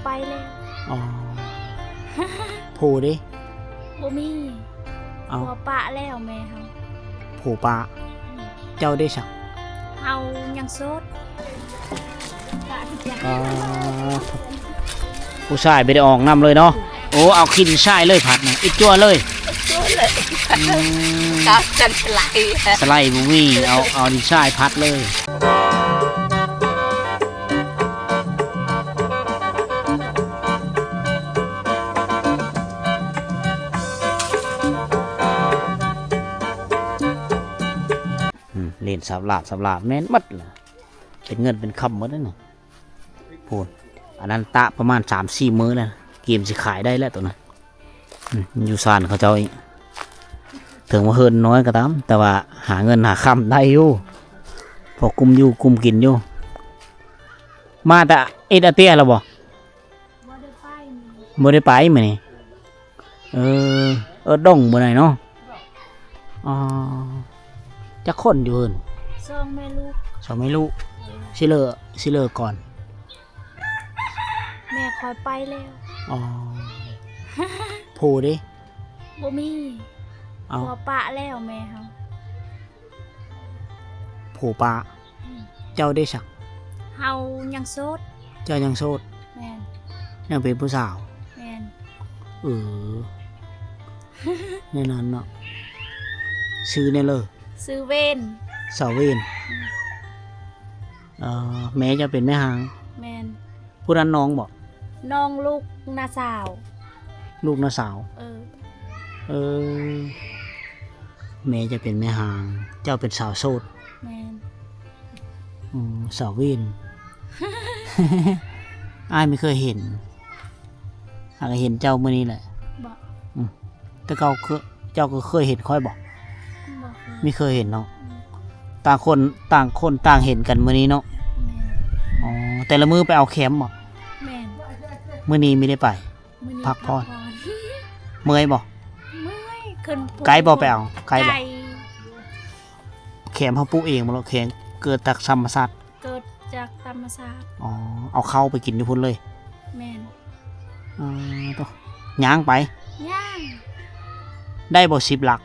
ໄປແລ້ວ. ອໍ ຜູ້ເດ? ບໍ່ມີ. ເອົາ ຜົວປະແລ້ວແມ່ເຮົາ. ຜົວປະ. ອືມ ເຈົ້າເດຊະ? ເຮົາຍັງໂສດ. ອໍ ຜູ້ຊາຍບໍ່ໄດ້ອອກນຳເລີຍເນາະ. ໂອ້ ເອົາຂີ້ດິນຊາຍເລີຍພັດນະ ອິດຈົວເລີຍ. ອິດຈົວເລີຍ. ອືມ ການສະໄລ ສະໄລບໍ່ມີ ເອົາ ເອົາດິນຊາຍພັດເລີຍ. ອືມ ຫຼິ້ນສາບລາບ ສາບລາບ ແມ່ນໝົດລະ ເປັນເງິນເປັນຄຳໝົດລະນີ້. ພຸ້ນ ອັນນັ້ນຕະປະມານສາມສີ່ມື້ແລ້ວ ກຽມຊິຂາຍໄດ້ແລ້ວໂຕນັ້ນ. ອືມ ຢູ່ຊານເຂົາເຈົ້າອີກ ເຖິງວ່າເຮືອນນ້ອຍກໍຕາມ ແຕ່ວ່າຫາເງິນຫາຄຳໄດ້ຢູ່ ພໍກຸມຢູ່ກຸມກິນຢູ່. ມາແຕ່ເອດອາເຕຍແລ້ວບໍ່? ບໍ່ໄດ້ໄປມື້ນີ້ ບໍ່ໄດ້ໄປມື້ນີ້. ເອີ ເອີ ດົງບໍ່ໄດ້ເນາະ. ອໍ ຈັກຄົນຢູ່ເຮືອນ? ສອງແມ່ລູກ. ສອງແມ່ລູກ. ເອີ ຊິເລີ ຊິເລີກ່ອນ. ແມ່ຂ້ອຍໄປແລ້ວ. ອໍ ຜູ້ເດ? ບໍ່ມີ. ເອົາ ຜົວປະແລ້ວແມ່ເຮົາ. ຜົວປະ. ອືມ ເຈົ້າເດຊະ? ເຮົາຍັງໂສດ. ເຈົ້າຍັງໂສດ? ແມ່ນ. ຍັງເປັນຜູ້ສາວ? ແມ່ນ. ເອີ ແນວນັ້ນເນາະ. ຊື່ແນວເລີ? ຊື່ເວນ. ສາວເວນ. ອືມ ເອີ ແມ່ເຈົ້າເປັນແມ່ຮ້າງ? ແມ່ນ. ຜູ້ນັ້ນນ້ອງບໍ? ນ້ອງລູກນ້າສາວ. ລູກນ້າສາວ? ເອີ ເອີ ແມ່ຈະເປັນແມ່ຮ້າງ ເຈົ້າເປັນສາວໂສດ. ແມ່ນ. ອືມ ສາວເວນ. ອ້າຍໄມ່ເຄີຍເຫັນ ຫາກເຫັນເຈົ້າມື້ນີ້ແຫຼະ. ບໍ່. ອືມ ແຕ່ເກົ່າເຄີຍ ເຈົ້າກໍເຄີຍເຫັນຂ້ອຍບໍ່? ບໍ່ເຄີຍ. ໄມ່ເຄີຍເຫັນເນາະ. ອືມ ຕ່າງຄົນ ຕ່າງຄົນຕ່າງເຫັນກັນມື້ນີ້ເນາະ. ແມ່ນ. ອໍ ແຕ່ລະມື້ໄປເອົາແຄມບໍ? ແມ່ນ. ມື້ນີ້ມີໄດ້ໄປ? ມື້ນີ້ພັກຜ່ອນ. ພັກຜ່ອນ. ເມື່ອຍບໍ່? ເມື່ອຍ. ຂຶ້ນພູ. ໄກບໍ່ໄປເອົາ? ໄກບໍ່? ໄກ. ແຄມເຮົາປູກເອງບໍ່ລະ? ແຄມເກີດຈາກທຳມະຊາດ? ເກີດຈາກທຳມະຊາດ. ອໍ ເອົາເຂົ້າໄປກິນຢູ່ພຸ້ນເລີຍ? ແມ່ນ. ອໍ ໂຕ ຍ່າງໄປ? ຍ່າງ. ໄດ້ບໍ່ສິບຫຼັກ?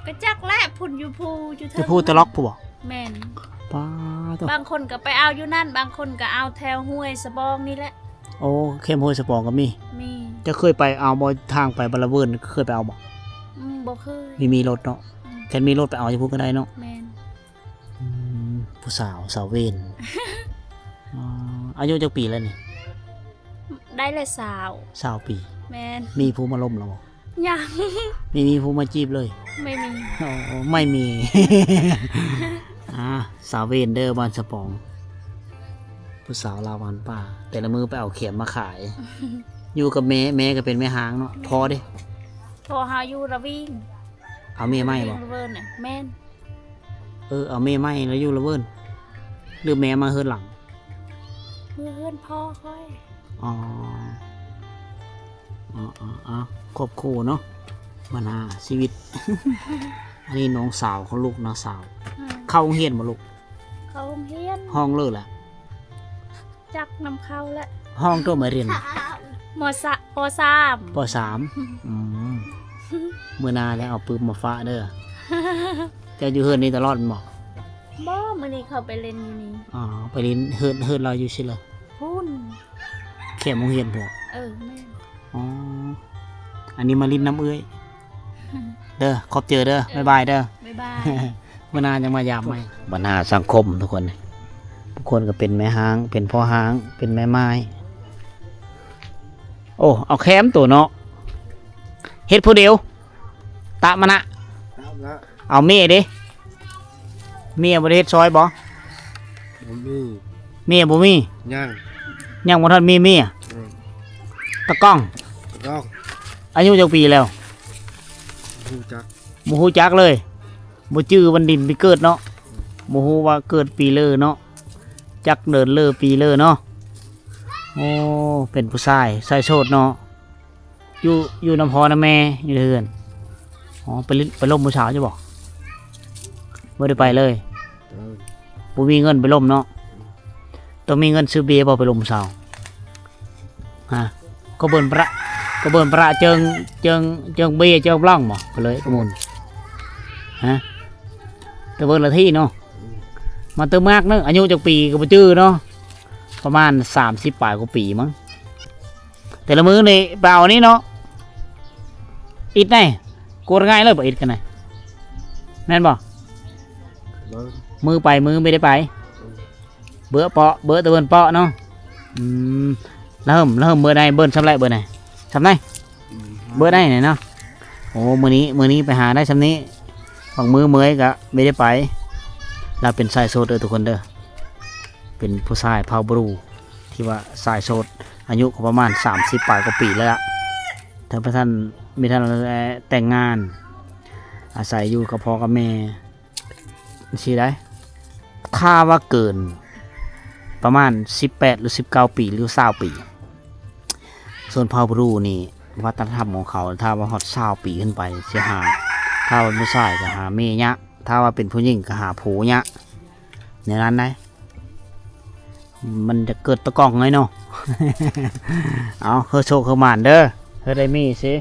ກະຈັກແຫຼະ ພຸ້ນຢູ່ພູ ຢູ່ເທິງ ຢູ່ພູຕະຫຼອກພຸ້ນບໍ? ແມ່ນ. ປ້າໂຕ ບາງຄົນກະໄປເອົາຢູ່ນັ້ນ ບາງຄົນກະເອົາແຖວຫ້ວຍສະບອງນີ້ແຫຼະ. ໂອ້ ແຄມຫ້ວຍສະບອງກໍມີ? ມີ. ເຈົ້າເຄີຍໄປເອົາບໍ່? ທາງໄປບາລະເວີນເຄີຍໄປເອົາບໍ່? ອືມ ບໍ່ເຄີຍ. ມີ ມີລົດເນາະ. ອືມ ຄັນມີລົດໄປເອົາຢູ່ພຸ້ນກໍໄດ້ເນາະ. ແມ່ນ. ອືມ ຜູ້ສາວ ສາວເວນ. ອໍ ອາຍຸຈັກປີແລ້ວນີ້? ໄດ້ແລ້ວຊາວ. ຊາວປີ. ແມ່ນ. ມີຜູ້ມາລົມແລ້ວບໍ່? ຍັງ. ມີ ມີຜູ້ມາຈີບເລີຍ? ໄມ່ມີ. ໂອ້ ໄມ່ມີ. ອ່າ ສາວເວນເດີ ບ້ານສະປອງ ຜູ້ສາວລາວບ້ານປ່າ ແຕ່ລະມື້ໄປເອົາແຄມມາຂາຍ. ຢູ່ກັບແມ່ ແມ່ກໍເປັນແມ່ຮ້າງເນາະ. ແມ່ນ. ພໍ່ເດ? ພໍ່ເຮົາຢູ່ລະວິງ. ເອົາເມຍໃໝ່ບໍ່? ລະວິງລະເວີນນະ. ແມ່ນ. ເອີ ເອົາເມຍໃໝ່ແລ້ວຢູ່ລະເວີນ ຫຼືແມ່ມາເຮືອນຫຼັງ? ເມືອເຮືອນພໍ່ຂ້ອຍ. ອໍ ອໍ ຄວບຄູ່ເນາະ ບັນຫາຊີວິດ. ອັນນີ້ນ້ອງສາວຂອງລູກນ້າສາວ. ອືມ ເຂົ້າໂຮງຮຽນບໍ່ລູກ? ເຂົ້າໂຮງຮຽນ. ຮ້ອງເລີລະ? ຈັກນຳເຂົາແຫຼະ. ຮ້ອງໂຕມາຮຽນ? ມໍສາມ ປໍສາມ. ປໍສາມ. ອືມ ມື້ໜ້າແລ້ວເອົາປຶ້ມມາຝາກເດີ. ເຈົ້າຢູ່ເຮືອນນີ້ຕະຫຼອດແມ່ນບໍ່? ບໍ່ ມື້ນີ້ເຂົາໄປຫຼິ້ນຢູ່ນີ້. ອໍ ໄປຫຼິ້ນເຮືອນ ເຮືອນລາວຢູ່ໃສລະ? ພຸ້ນ ແຄມໂຮງຮຽນພຸ້ນ. ເອີ ແມ່ນ. ອໍ ອັນນີ້ມາຫຼິ້ນນຳເອື້ອຍເດີ. ຂອບໃຈເດີ. ເອີ ບາຍບາຍເດີ. ບາຍບາຍ. ມື້ໜ້າຍັງມາຢາມໃໝ່. ບັນຫາສັງຄົມທຸກຄົນ ບາງຄົນກໍເປັນແມ່ຮ້າງ ເປັນພໍ່ຮ້າງ ເປັນແມ່ໝ້າຍ. ໂອ້ ເອົາແຄມໂຕເນາະ ເຮັດຜູ້ດຽວ ຕະມະນະ. ຕະມະນະ. ເອົາເມຍເດ? ເມຍບໍ່ໄດ້ເຮັດຊ່ອຍບໍ່? ບໍ່ມີ. ເມຍບໍ່ມີ? ຍັງ. ຍັງບໍ່ທັນມີເມຍ? ອືມ. ຕາກ້ອງ ຕາກ້ອງ ອາຍຸຈັກປີແລ້ວ? ບໍ່ຮູ້ຈັກ. ບໍ່ຮູ້ຈັກເລີຍ. ບໍ່ຈື່ວັນເດືອນປີເກີດເນາະ. ບໍ່ຮູ້ວ່າເກີດປີເລີເນາະ. ຈັກເດືອນເລີປີເລີເນາະ. ໂອ້ ເປັນຜູ້ຊາຍ ຊາຍໂສດເນາະ. ຢູ່ ຢູ່ນຳພໍ່ນຳແມ່ ຢູ່ເຮືອນ. ອໍ ໄປຫຼິ້ນ ໄປລົມຜູ້ສາວຢູ່ບໍ່? ບໍ່ໄດ້ໄປເລີຍ. ເອີ ບໍ່ມີເງິນໄປລົມເນາະ. ຕ້ອງມີເງິນຊື້ເບຍບໍ່ໄປລົມຜູ້ສາວ? ຮະ ກໍເບິ່ນປະ ກໍເບິ່ນປະເຈີງ ເຈີງ ເຈີງເບ ເຈີງບລັງບໍ ກໍເລີຍກະມຸນ ຮະ ແຕ່ເບິ່ນລະທີເນາະ ມາເຕີມາກເນາະ ອາຍຸຈັກປີກໍບໍ່ຈື່ເນາະ ປະມານສາມສິບປາຍກວ່າປີມັງ ແຕ່ລະມື້ນີ້ໄປເອົານີ້ເນາະ ອິດໄດ ກວດງ່າຍເລີຍບໍ່ອິດກັນນະ ແມ່ນບໍ່? ເບິ່ງ ມື້ໄປມື້ບໍ່ໄດ້ໄປ ເບິ່ງ ເບີະເປາະ ເບີະແຕ່ເບິ່ນເປາະເນາະ ອືມ ລະເຫິມ ລະເຫິມເບີະໄດ ເບິ່ງຊ່ຳໃດ ເບີະໄດ ອືມ ຊ່ຳໃດ ເບີະໄດນີ້ເນາະ ໂອ້ ມື້ນີ້ ມື້ນີ້ໄປຫາໄດ້ຊ່ຳນີ້ ບາງມື້ເມື່ອຍກະບໍ່ໄດ້ໄປ ລາວເປັນສາຍໂສດເດີທຸກຄົນເດີ ເປັນຜູ້ຊາຍເຜົ່າບຣູ ທີ່ວ່າສາຍໂສດ ອາຍຸກໍປະມານສາມສິບປາຍກວ່າປີແລ້ວລະ ແຕ່ບໍ່ທັນ ມີທ່ານແຕ່ງງານ ອາໄສຢູ່ກັບພໍ່ກັບແມ່ ຊີ້ໄດ໋ ຖ້າວ່າເກີນປະມານສິບແປດ ຫຼື ສິບເກົ້າປີ ຫຼື ຊາວປີ ຊົນເຜົ່າບຣູນີ້ ວັດທະນະທຳຂອງເຂົາ ຖ້າວ່າຮອດຊາວປີຂຶ້ນໄປຊິຫາ ຖ້າວ່າເປັນຜູ້ຊາຍກໍຫາເມຍຍະ ຖ້າວ່າເປັນຜູ້ຍິງກໍຫາຜົວຍະ ແນວນັ້ນໄດ໋ ມັນຈະເກີດຕະກ້ອງໄງເນາະ ເອົາ ເຮີໂຊກເຮີໝານເດີ ເຮີໄດ້ມີຊິ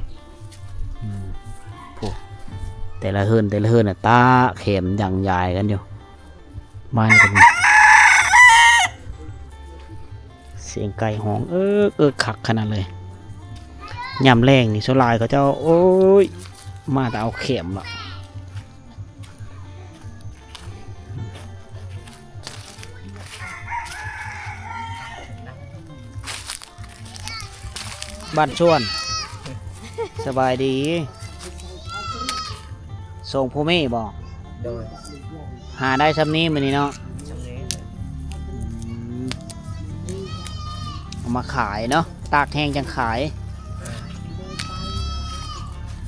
ອືມ ໂອ້ ແຕ່ລະເຮືອນ ແຕ່ລະເຮືອນນະ ຕາແຄມຍັງຢາຍກັນຢູ່ ບ້ານເພິ່ນ ສຽງໄກ່ຮ້ອງເອິກເອິກຄັກຂະໜາດເລີຍ ຍາມແລງນີ້ສ່ວນຫຼາຍເຂົາເຈົ້າ ໂອ້ຍ ມາແຕ່ເອົາແຄມເນາະ. ບ້ານຊວນ ສະບາຍດີ ສົ່ງຜູ້ມີບໍ່? ໂດຍ ຫາໄດ້ຊ່ຳນີ້ມື້ນີ້ເນາະ ຊ່ຳນີ້ ອືມ ເອົາມາຂາຍເນາະ ຕາກແຫ້ງຈັ່ງຂາຍ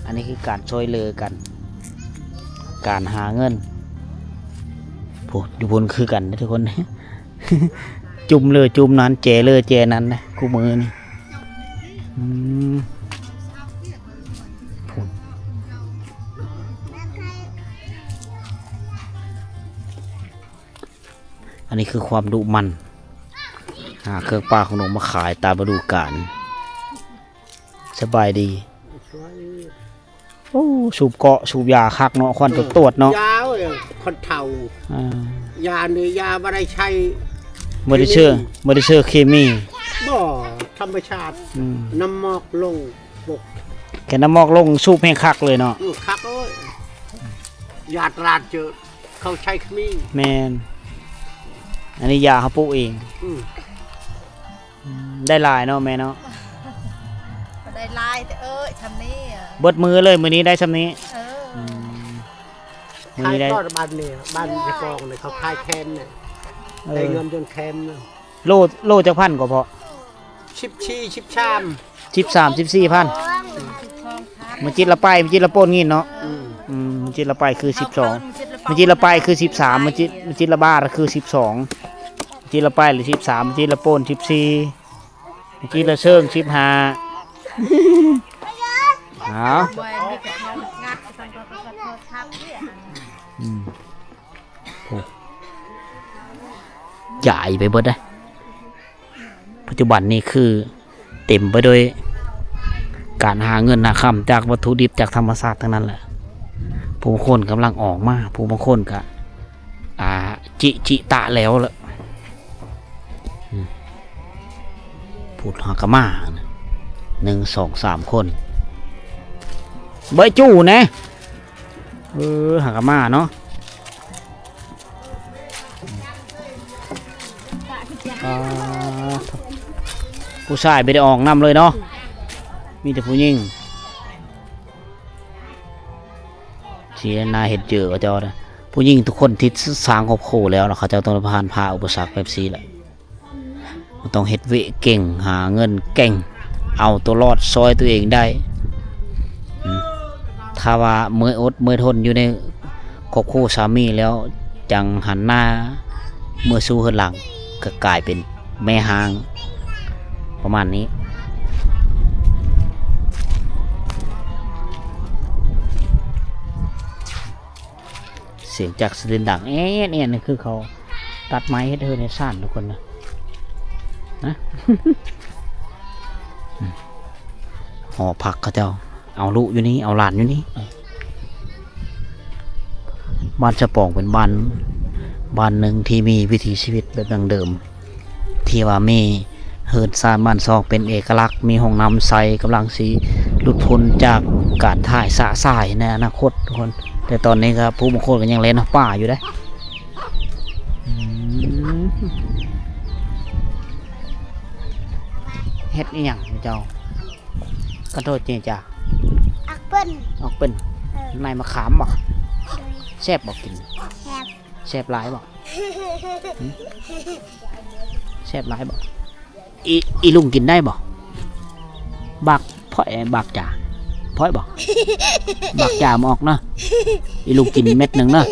ອັນນີ້ຄືການຊ່ວຍເຫຼືອກັນ ການຫາເງິນ ໂອ້ ຢູ່ພຸ້ນຄືກັນເດ້ທຸກຄົນ ຈຸ່ມເຫຼືອຈຸ່ມນັ້ນ ແຈເຫຼືອແຈນັ້ນນະ ຄູ່ມື້ນີ້ ອືມ ພຸ້ນ ອັນນີ້ຄືຄວາມດຸໝັ່ນ ຫາເຄື່ອງປ່າຂອງໜູມາຂາຍຕາມລະດູການ. ສະບາຍດີ. ໂອ້ ສູບເກາະສູບຢາຄັກເນາະ ຄວັນຕວດໆເນາະ ເອີ ຍາວ ເອີ ຄົນເຖົ້າ ອ່າ ຢານີ້ຢາບໍ່ໄດ້ໃຊ້ ບໍ່ໄດ້ເຊື້ອ ບໍ່ໄດ້ເຊື້ອເຄມີ ບໍ່ ທຳມະຊາດ ອືມ ນ້ຳໝອກລົງ ແຄ່ນ້ຳໝອກລົງສູບແຮງຄັກເລີຍເນາະ ອືມ ຄັກໂອ້ຍ ຢາຕະຫຼາດເຈີ ເຂົາໃຊ້ເຄມີ ແມ່ນ ອັນນີ້ຢາເຮົາປູກເອງ ອືມ ອືມ ໄດ້ຫຼາຍເນາະແມ່ເນາະ ບໍ່ໄດ້ຫຼາຍເອີຍ ຊ່ຳນີ້ ເບິດມື້ເລີຍ ມື້ນີ້ໄດ້ຊ່ຳນີ້ ເອີ ອືມ ມື້ນີ້ໄດ້ ຂາຍກໍບ້ານນີ້ ບ້ານເຈົ້າຂອງນີ້ ເຂົາຂາຍແຄມນີ້ ເອີ ໄດ້ເງິນຈົນແຄມນີ້ ໂລ ໂລຈັກພັນກໍພໍ້? ສິບສີ່ ສິບສາມ ສິບສາມ ສິບສີ່ພັນ ມາຈິດລະໄປ ມາຈິດລະໂປ້ນກິນເນາະ ອືມ ອືມ ມາຈິດລະໄປຄືສິບສອງ ມາຈິດລະໄປຄືສິບສາມ ມາຈິດ ມາຈິດລະບາດຄືສິບສອງ ມາຈິດລະໄປຫຼືສິບສາມ ມາຈິດລະໂປ້ນສິບສີ່ ມາຈິດລະເຊີງສິບຫ້າ ເອົາ ອືມ ໂອ້ ຢາຍໄປເບິດເດ້. ປັດຈຸບັນນີ້ຄືເຕັມໄປດ້ວຍການຫາເງິນຫາຄຳຈາກວັດຖຸດິບຈາກທຳມະຊາດທັງນັ້ນແຫຼະ ຜູ້ບາງຄົນກຳລັງອອກມາ ຜູ້ບາງຄົນກະ ອ່າ ຈິ ຈິຕະແລ້ວລະ ອືມ ພຸດຫາກະມາ ໜຶ່ງ ສອງ ສາມ ຄົນ ເບິ່ງຈູ່ແດ່ ເອີ ຫາກະມາເນາະ ອ່າ ຜູ້ຊາຍບໍ່ໄດ້ອອກນຳເລີຍເນາະ ມີແຕ່ຜູ້ຍິງ ທີ່ໜ້າເຮັດເຈີເຂົາເຈົ້ານະ ຜູ້ຍິງທຸກຄົນທີ່ສ້າງຄອບຄົວແລ້ວ ເຂົາເຈົ້າຕ້ອງໄດ້ຜ່ານຜ່າອຸປະສັກແບບຊີ້ແຫຼະ. ມັນຕ້ອງເຮັດວຽກເກັ່ງ ຫາເງິນເກັ່ງ ເອົາຕົວລອດຊ່ອຍຕົວເອງໄດ້ ອືມ ຖ້າວ່າເມື່ອອົດເມື່ອທົນຢູ່ໃນຄອບຄົວສາມີແລ້ວ ຈັ່ງຫັນໜ້າເມືອສູ່ເຮືອນຫຼັງ ກໍກາຍເປັນແມ່ຮ້າງ ປະມານນີ້ ສຽງຈັກສະເດັນດັງແອດໆ ນີ້ຄືເຂົາຕັດໄມ້ເຮັດເຮືອນເຮັດຊານທຸກຄົນນະ ນະ ໂອ້ ຫໍພັກເຂົາເຈົ້າ ເອົາລູກຢູ່ນີ້ ເອົາຫຼານຢູ່ນີ້. ເອີ ບ້ານສະປອງເປັນບ້ານ ບ້ານໜຶ່ງທີ່ມີວິຖີຊີວິດແບບດັ້ງເດີມ ທີ່ວ່າມີເຮືອນຊານບ້ານຊ່ອງເປັນເອກະລັກ ມີຫ້ອງນ້ຳໃສ ກຳລັງຊິຫຼຸດພົ້ນຈາກການຖ່າຍຊະຊາຍໃນອະນາຄົດທຸກຄົນ. ແຕ່ຕອນນີ້ກໍຜູ້ບາງຄົນກໍຍັງເຫຼັ້ນປ່າຢູ່ເດ້. ອືມ ເຮັດອີ່ຫຍັງເຈົ້າ? ຂະໂທດເຈຈາ ອອກເປັນ ອອກເປັນ ເອີ ໃນມະຂາມບໍ່? ໂດຍ. ແຊບບໍ່ກິນ? ແຊບ. ແຊບຫຼາຍບໍ່? ຫຶ? ແຊບຫຼາຍບໍ່? ອີ ອີລຸງກິນໄດ້ບໍ່? ບາກ ພອຍ ບາກຈາ ພອຍບໍ່? ບາກຈາມາອອກເນາະ ອີລຸງກິນເມັດໜຶ່ງເນາະ.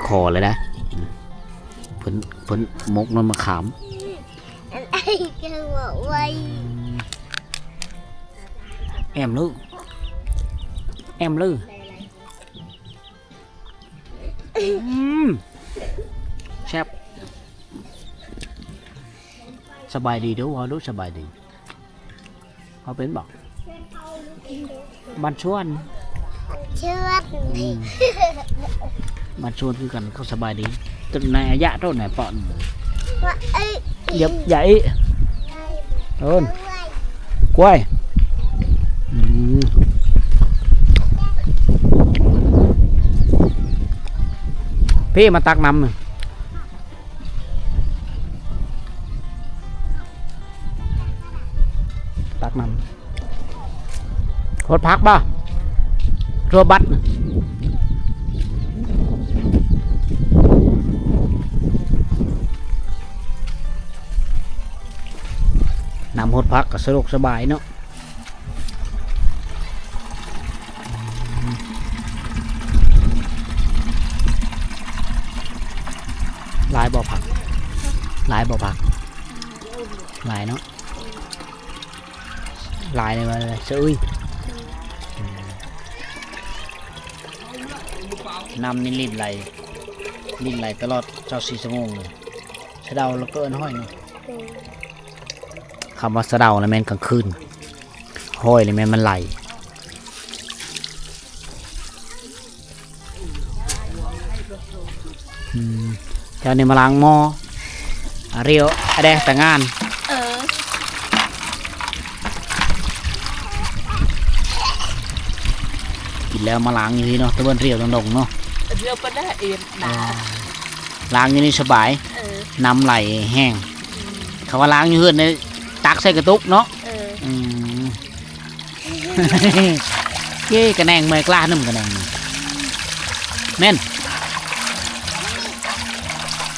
ຂໍເລີຍນະ ເພິ່ນ ເພິ່ນໝົກໜອນມະຂາມ. ແອມເລີ ແອມເລີ. ອືມ ແຊບ. ສະບາຍດີເດີ້ ເວົ້າດູ ສະບາຍດີ. ເຮົາເປັນບໍ່? ບ້ານຊວນ ຊວນ. ອືມ ບ້ານຊວນຄືກັນ ເຂົາສະບາຍດີ. ໃນອາຍະໂຕໃນປອນ ວ່າເອີ ຢາ ຢ່າອີ ເອີ້ນ ກວາຍ. ອືມ ພີ່ມາຕັກນ້ຳ ຕັກນ້ຳ. ຫົດຜັກບໍ່? ທົ່ວບັດ. ນ້ຳຫົດຜັກກໍສະດວກສະບາຍເນາະ. ຫຼາຍບໍ່ຜັກ? ຫຼາຍບໍ່ຜັກ? ຫຼາຍເນາະ. ຫຼາຍເລີຍວ່າສະອຶຍ. ອືມ ນ້ຳນີ້ລິນໄຫຼ ລິນໄຫຼຕະຫຼອດຊາວສີ່ຊົ່ວໂມງເລີຍ. ສະເດົາແລ້ວກໍເອີ້ນຫອຍເນາະ. ໂດຍ. ຄຳວ່າສະເດົານະແມ່ນກາງຄືນ, ຫອຍນີ້ແມ່ນມັນໄຫຼ. ອືມ ເຈົ້ານີ້ມາລ້າງໝໍ້ ອາ ເຣວ ອາແດ ແຕ່ງງານ. ເອີ ກິນແລ້ວມາລ້າງຢູ່ນີ້ເນາະ ຕະເບິ່ນເຣວຕົງໆເນາະ. ເຣວປານໃດເອງນະ ລ້າງຢູ່ນີ້ສະບາຍ. ເອີ ນ້ຳໄຫຼແຮງ. ອືມ ຄຳວ່າລ້າງຢູ່ເຮືອນນີ້ ຕັກໃສ່ກະຕຸກເນາະ. ເອີ ອືມ ເອີ ກະແໜງເມື່ອຍກລ້າໜຶ່ມ ກະແໜງນີ້ແມ່ນ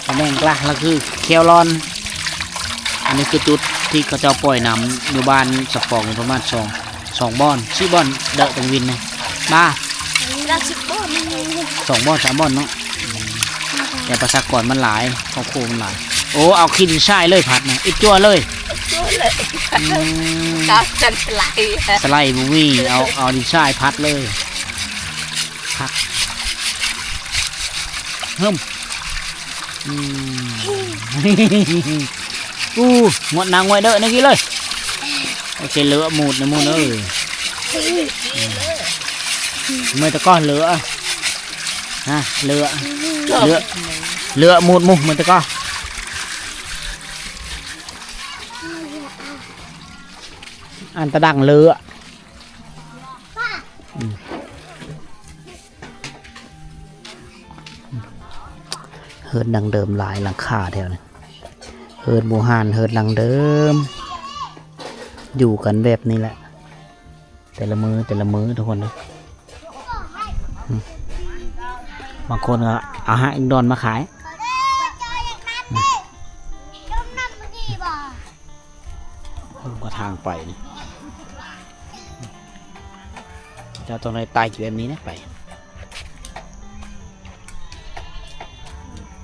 ກະແໜງກລ້າ ລະຄືແຄວລອນ. ອັນນີ້ຄືຈຸດທີ່ເຂົາເຈົ້າປ່ອຍນ້ຳຢູ່ບ້ານສະປອງ ປະມານສອງ ສອງບ່ອນ ສີ່ບ່ອນ ເດີະຕັງວິນນະ ມາ ສອງບ່ອນ ສາມບ່ອນເນາະ. ແຕ່ປະຊາກອນມັນຫຼາຍ ຄອບຄົວມັນຫຼາຍ. ໂອ້ ເອົາຂີ້ດິນຊາຍເລີຍ ພັດນະ ອິດຈົວເລີຍ. ຈົວເລີຍ. ອືມ ການສະໄລ ສະໄລບໍ່ມີ ເອົາ ເອົາດິນຊາຍພັດເລີຍ. ພັດ ຫຶມ ອືມ ອູ້ ງວດໜາງວດເດີ ນີ້ກິນເລີຍ. ໂອເຄ ເລີະໝູດນະໝູດເອີຍ. ເມື່ອຍຕະກ້ອນເລີະ ຮະ ເລີະ ເລີະ ເລີະໝູດໝູ ເມື່ອຍຕະກ້ອນ ອັນຕະດັງເລີະ. ອືມ ເຮືອນດັ້ງເດີມຫຼາຍຫຼັງຄາແຖວນີ້ ເຮືອນບູຮານ ເຮືອນດັ້ງເດີມ ຢູ່ກັນແບບນີ້ແຫຼະ ແຕ່ລະມື້ ແຕ່ລະມື້ທຸກຄົນເດີ. ອືມ ບາງຄົນກໍເອົາຮາກດອນມາຂາຍ. ອືມ ເບິ່ງວ່າທາງໄປນີ້ ເຈົ້າຕ້ອງໄດ້ໄຕ່ແບບນີ້ນະ ໄປ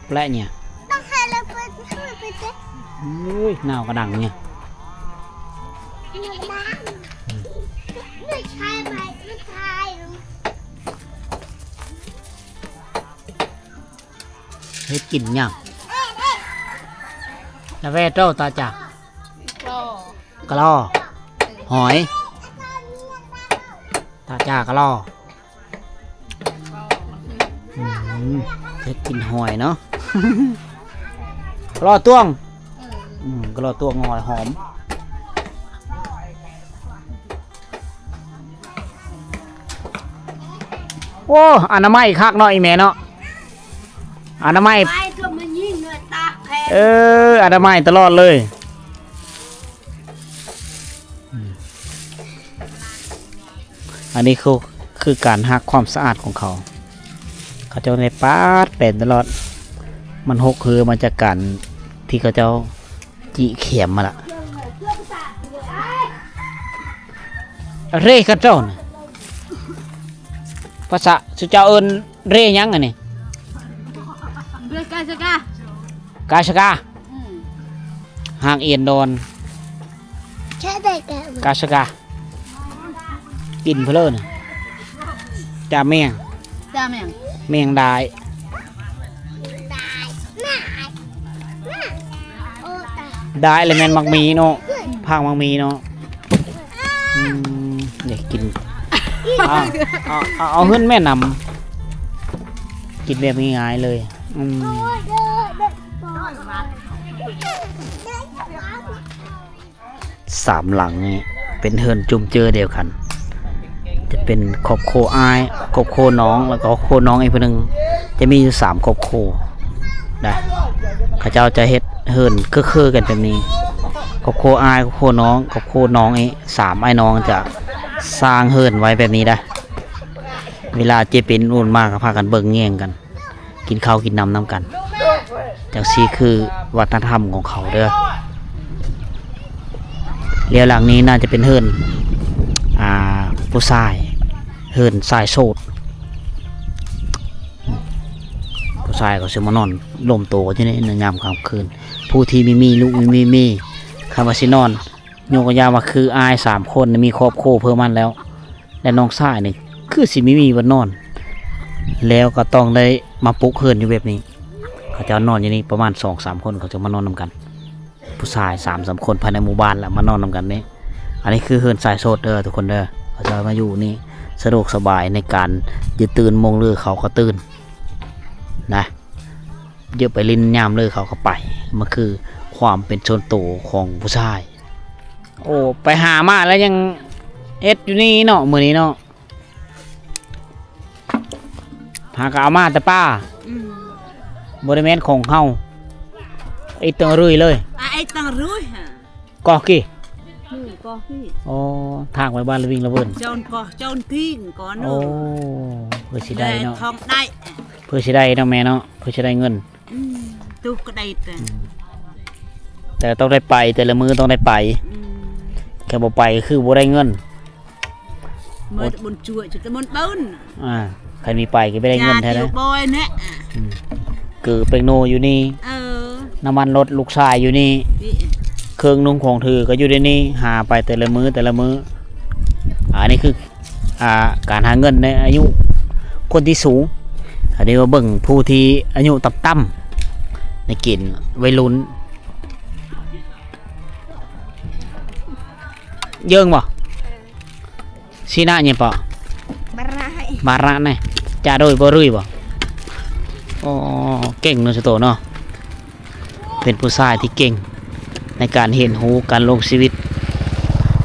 ແປະເນຍ. ໂອ້ຍ ນາວກະດັງເນຍ. ເຮັດກິນຫຍັງ? ກາແຟໂຕຕາຈາ ກະລໍ ກະລໍ. ຫອຍ ຕາຈາກະລໍ ອືມ ເຮັດກິນຫອຍເນາະ ກະລໍຕວງ ອືມ ກະລໍຕວງຫອຍຫອມ. ໂອ້ ອະນາໄມຄັກເນາະ ອີ່ແມ່ເນາະ ອະນາໄມ ເອີ ອະນາໄມຕະຫຼອດເລີຍ. ອັນນີ້ຄື ຄືການຮັກຄວາມສະອາດຂອງເຂົາ ເຂົາເຈົ້າໄດ້ປາດແປນຕະຫຼອດ ມັນຫົກເຫີມາຈາກການທີ່ເຂົາເຈົ້າ ຈີ້ແຂມມາລະ ເຣ ຂະເຈົ້ານະ ພາສາຊຸເຈົ້າເອີ້ນເຣຫຍັງອັນນີ້? ເຣກາຊະກາ ກາຊະກາ ອືມ ຫາກອຽນດອນ ກາຊະກາ. ກິນເພີ້ນ ຈາແມງ ຈາແມງ ແມງດາຍ ດາຍລະແມ່ນໝາກມີເນາະ ຜັກໝາກມີເນາະ ອືມ ຢາກກິນ ເອົາ ເອົາ ເອົາ ເອົາເຮືອນແມ່ນຳ ກິນແບບງ່າຍໆເລີຍ ອືມ. ສາມຫຼັງນີ້ເປັນເຮືອນຈຸ້ມເຈີດຽວກັນ ຈະເປັນຄອບຄົວອ້າຍ ຄອບຄົວນ້ອງ ແລ້ວກໍຄອບຄົວນ້ອງອີກຜູ້ໜຶ່ງ ຈະມີຢູ່ສາມຄອບຄົວນະ ເຂົາເຈົ້າຈະເຮັດເຮືອນເຄືອໆກັນແບບນີ້ ຄອບຄົວອ້າຍ ຄອບຄົວນ້ອງ ຄອບຄົວນ້ອງອີກ ສາມອ້າຍນ້ອງຈະສ້າງເຮືອນໄວ້ແບບນີ້ໄດ໋ ເວລາເຈັບເປັນອຸ່ນມາກໍພາກັນເບິ່ງແຍງກັນ ກິນເຂົ້າກິນນ້ຳນຳກັນ ຈັ່ງຊີ້ຄືວັດທະນະທຳຂອງເຂົາເດີ້ ແລ້ວຫຼັງນີ້ໜ້າຈະເປັນເຮືອນ ອ່າ ຜູ້ຊາຍ ເຮືອນຊາຍໂສດ ຜູ້ຊາຍເຂົາຊິມານອນລົມໂຕກັນຢູ່ໃນຍາມຄ່ຳຄືນ ຜູ້ທີ່ມີ ມີລູກມີ ມີ ມີ ຄັນວ່າຊິນອນ ຍົກຕົວຢ່າງວ່າຄືອ້າຍສາມຄົນນີ້ມີຄອບຄົວເພີ່ມມາແລ້ວ ແລະ ນ້ອງຊາຍນີ້ຄືຊິມີ ມີບ່ອນນອນ ແລ້ວກໍຕ້ອງໄດ້ມາປຸກເຮືອນຢູ່ແບບນີ້ ເຂົາເຈົ້ານອນຢູ່ນີ້ປະມານສອງສາມຄົນ ເຂົາຈະມານອນນຳກັນ ຜູ້ຊາຍສາມສາມຄົນພາຍໃນໝູ່ບ້ານລະມານອນນຳກັນນີ້ ອັນນີ້ຄືເຮືອນຊາຍໂສດເດີ້ທຸກຄົນເດີ້ ເຂົາເຈົ້າມາຢູ່ນີ້ສະດວກສະບາຍໃນການຈະຕື່ນໂມງເລີເຂົາກໍຕື່ນນະ ຢາກໄປຫຼິ້ນຍາມເລີເຂົາກໍໄປ ມັນຄືຄວາມເປັນສ່ວນໂຕຂອງຜູ້ຊາຍ. ໂອ້ ໄປຫາມາແລ້ວຍັງເຮັດຢູ່ນີ້ເນາະ ມື້ນີ້ເນາະ ຫາກໍເອົາມາແຕ່ປ່າ ອືມ ບໍ່ໄດ້ແມ່ນຂອງເຮົາ ເຮັດຕັ້ງເລື້ອຍເລີຍ ອາ ເຮັດຕັ້ງເລື້ອຍຫາ ກໍກີ້ ອືມ ກໍກີ້ ໂອ້ ທາງໄປບ້ານລະວິງລະເວີນ ຈອນກໍ ຈອນກີ້ກໍເນາະ ໂອ້ ເພື່ອຊິໄດ້ເນາະ ແລະ ທອງໄດ້ ເພື່ອຊິໄດ້ເນາະແມ່ເນາະ ເພື່ອຊິໄດ້ເງິນ ອືມ ຕຸກກະໄດ້ແຕ່ ອືມ ແຕ່ຕ້ອງໄດ້ໄປ ແຕ່ລະມື້ຕ້ອງໄດ້ໄປ ອືມ ແຄ່ບໍ່ໄປຄືບໍ່ໄດ້ເງິນ ເມີແຕ່ບຸນຈວຍ ຈະແຕ່ບຸນເບິ່ນ ອ່າ ຄັນມີໄປກໍໄປໄດ້ເງິນແທ້ ຈາດຢູ່ບໍ່ແນ່ ອືມ ເກືອແປ້ງໂນຢູ່ນີ້ ເອີ ນ້ຳມັນລົດລູກຊາຍຢູ່ນີ້ ນີ້ ເຄື່ອງນຸ່ງຂອງຖືກໍຢູ່ໃນນີ້ ຫາໄປແຕ່ລະມື້ ແຕ່ລະມື້ ອັນນີ້ຄື ອ່າ ການຫາເງິນໃນອາຍຸຄົນທີ່ສູງ ອັນນີ້ມາເບິ່ງຜູ້ທີ່ອາຍຸຕ່ຳໆ ໃນເກນໄວລຸ້ນ ເຢິງບໍ່? ຊີນະຫຍັງເປາະ? ບາຣະ ບາຣະນະ ຈາໂດຍບໍ່ລຸຍບໍ່? ອໍ ເກັ່ງເນາະ ສະໂຕເນາະ. ເປັນຜູ້ຊາຍທີ່ເກັ່ງໃນການຮຽນຮູ້ການລົງຊີວິດ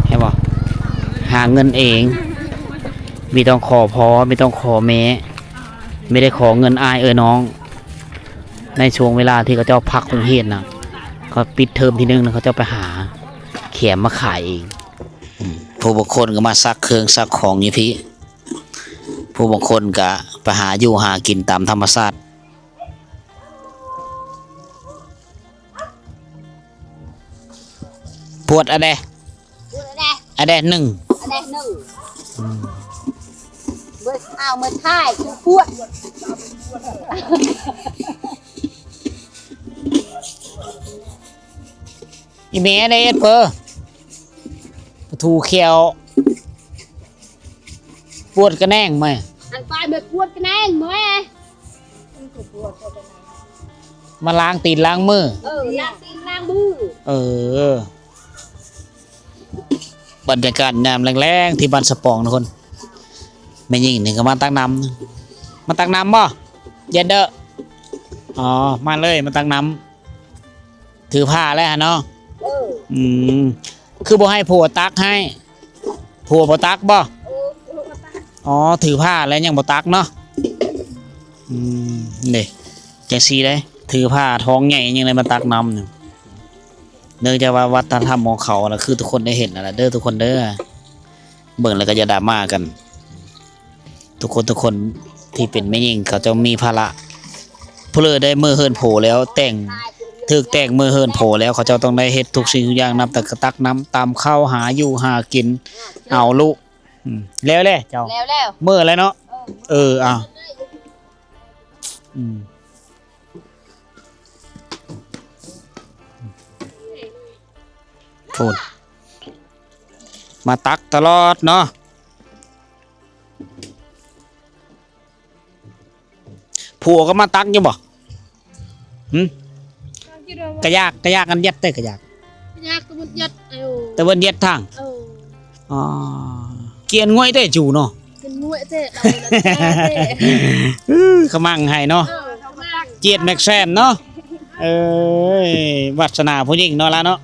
ເຫັນບໍ່? ຫາເງິນເອງ ບໍ່ຕ້ອງຂໍພໍ່ ບໍ່ຕ້ອງຂໍແມ່ ບໍ່ໄດ້ຂໍເງິນອ້າຍເອື້ອຍນ້ອງ. ໃນຊ່ວງເວລາທີ່ເຂົາເຈົ້າພັກໂຮງຮຽນນະ ເຂົາປິດເທີມທີໜຶ່ງນະ ເຂົາເຈົ້າໄປຫາແຂມມາຂາຍເອງ. ອືມ ຜູ້ບາງຄົນກໍມາຊັກເຄື່ອງຊັກຂອງຢູ່ພີ້ ຜູ້ບາງຄົນກໍໄປຫາຢູ່ຫາກິນຕາມທຳມະຊາດ. ປວດອັນໃດ? ປວດອັນໃດ? ອັນໃດໜຶ່ງ? ອັນໃດໜຶ່ງ? ອືມ ເບິ່ງເອົາມາຖ່າຍ ປວດ. ອີແມ່ໄດ້ເຮັດເພີ ປະທູແຂ້ວ ປວດກະແໜງແມ. ອັນປາຍມາປວດກະແໜງແມ. ມາລ້າງຕີນລ້າງມື. ເອີ ລ້າງຕີນລ້າງມື. ເອີ. ບັນຍາກາດຍາມແລງໆ ທີ່ບ້ານສະປອງທຸກຄົນ. ແມ່ຍິງນີ້ກໍມາຕັກນ້ຳ. ມາຕັກນ້ຳບໍ່? ເຢັນເດີ. ອໍ ມາເລີຍ ມາຕັກນ້ຳ. ຖືພາແລ້ວຫັ້ນເນາະ? ເອີ. ອືມ ຄືບໍ່ໃຫ້ຜົວຕັກໃຫ້? ຜົວບໍ່ຕັກບໍ່? ເອີ ຜົວບໍ່ຕັກ. ອໍ ຖືພາແລ້ວຍັງບໍ່ຕັກເນາະ? ອືມ ເດ້ ຈັ່ງຊີ້ເດ້ ຖືພາທ້ອງໃຫຍ່ຍັງໄດ້ມາຕັກນ້ຳ. ເນື່ອງຈາກວ່າວັດທະນະທຳຂອງເຂົານະ ຄືທຸກຄົນໄດ້ເຫັນນັ້ນແຫຼະເດີ ທຸກຄົນເດີ. ເບິ່ງແລ້ວກໍຢ່າດຣາມາກັນ ທຸກຄົນ ທຸກຄົນທີ່ເປັນແມ່ຍິງ ເຂົາເຈົ້າມີພາລະ. ຜູ້ເລີໄດ້ເມືອເຮືອນຜົວແລ້ວ ແຕ່ງ ຖືກແຕ່ງເມືອເຮືອນຜົວແລ້ວ ເຂົາເຈົ້າຕ້ອງໄດ້ເຮັດທຸກສິ່ງທຸກຢ່າງ ນັບແຕ່ກະຕັກນ້ຳ ຕຳເຂົ້າ ຫາຢູ່ຫາກິນ ເອົາລູກ. ອືມ ແລ້ວແຫຼະເຈົ້າ ແລ້ວແລ້ວ ເມືອແລ້ວເນາະ. ເອີ ເອີ ເອົາ ອືມ ພຸ້ນ ມາຕັກຕະຫຼອດເນາະ. ຜົວກໍມາຕັກຢູ່ບໍ່? ຫື? ກະຢາກ ກະຢາກອັນຢັດເດ້ ກະຢາກ ກະຢາກຕະເວີນຢັດ. ເອີ ຕະເວີນຢັດທາງ. ເອີ ອໍ ກຽນງວຍເດ້ຈູເນາະ. ກຽນງວຍເດ້ ລາວນັ້ນແທ້ເດ້. ອື ຂະມັງໃຫ້ເນາະ. ເອີ ຂະມັງ ຈຽດແມັກແຊມເນາະ. ເອີຍ ວາດສະໜາຜູ້ຍິງເນາະລະເນາະ.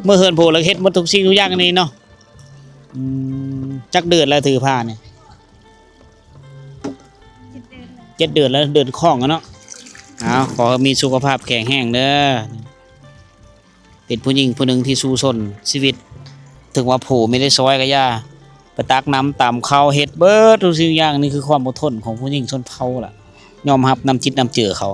ເມືອເຮືອນຜົວແລ້ວເຮັດໝົດທຸກສິ່ງທຸກຢ່າງອັນນີ້ເນາະ. ອືມ ຈັກເດືອນແລ້ວຖືພານີ້? ເຈັດເດືອນແລ້ວ ເດີນຄ່ອງແລ້ວເນາະ. ເອົາ ຂໍໃຫ້ມີສຸຂະພາບແຂງແຮງເດີ. ເປັນຜູ້ຍິງຜູ້ໜຶ່ງທີ່ສູ້ຊົນຊີວິດ ເຖິງວ່າຜົວບໍ່ໄດ້ຊ່ອຍກໍຢ່າ ໄປຕັກນ້ຳ ຕຳເຂົ້າ ເຮັດເບິດທຸກສິ່ງຢ່າງ. ນີ້ຄືຄວາມອົດທົນຂອງຜູ້ຍິງຊົນເຜົ່າລະ ຍອມຮັບນຳຈິດນຳໃຈເຂົາ.